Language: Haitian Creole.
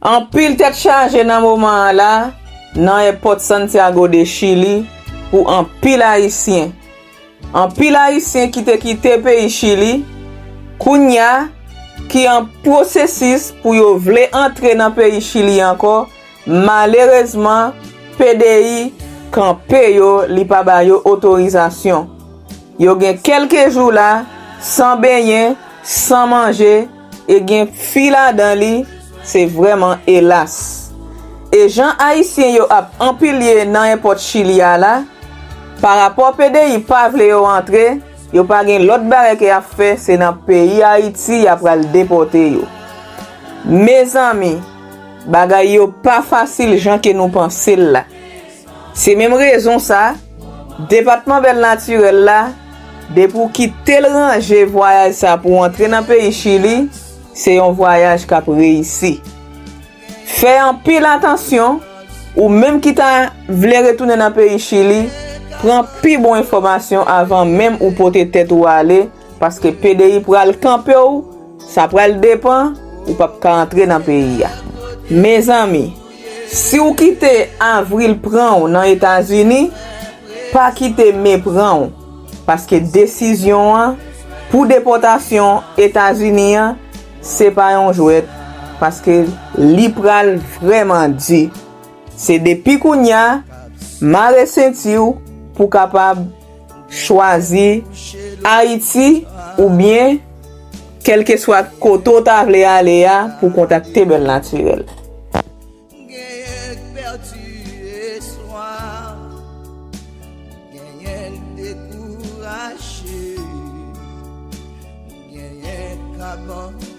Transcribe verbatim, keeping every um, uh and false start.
Anpil tèt chaje nan moman an la nan èpòt Santiago de Chili pou anpil Ayisyen. Anpil Ayisyen ki te kite peyi Chili, kounya ki an pwosesis pou yo vle antre nan peyi Chili ankò, malerezman, P D I kanpe yo, li pa ba yo otorizasyon. Yo gen kèlke jou la, san benyen, san manje, e gen fi ladan li, se vrèman elas. E jan Ayisyen yo ap anpilye nan èpòt Chili a la, parapò P D I pa vle yo antre, yo pa gen lòt bagay ke y ap fè, se nan peyi Ayiti y ap pral depòte yo. Mezanmi, bagay yo pa fasil jan ke nou panse l la. Se menm rezon sa, Depatman Bèl Natirèl la, depi w kite l ranje vwayaj sa pou w antre nan peyi Chili, se yon vwayaj k ap reyisi. Fè anpil atansyon, ou menm ki ta vle retounen nan peyi Chili, pran pi bon enfòmasyon avan menm ou pote tèt ou ale, paske P D I pral kanpe w, sa pral depan, ou p ap ka antre nan peyi a. Mezanmi, si w kite Avril pran w nan Etazini, pa kite Me pran w, paske desizyon an pou depòtasyon Etazini an, se pa yon jwèt, paske li pral vrèman di. Se depi kounya, mare senti w pou kapab chwazi Ayiti oubyen kèlkeswa kote w ta vle ale a pou kontakte Bèl Natirèl. Genyen k pèdi espwa, genyen k dekouraje, genyen k abandone.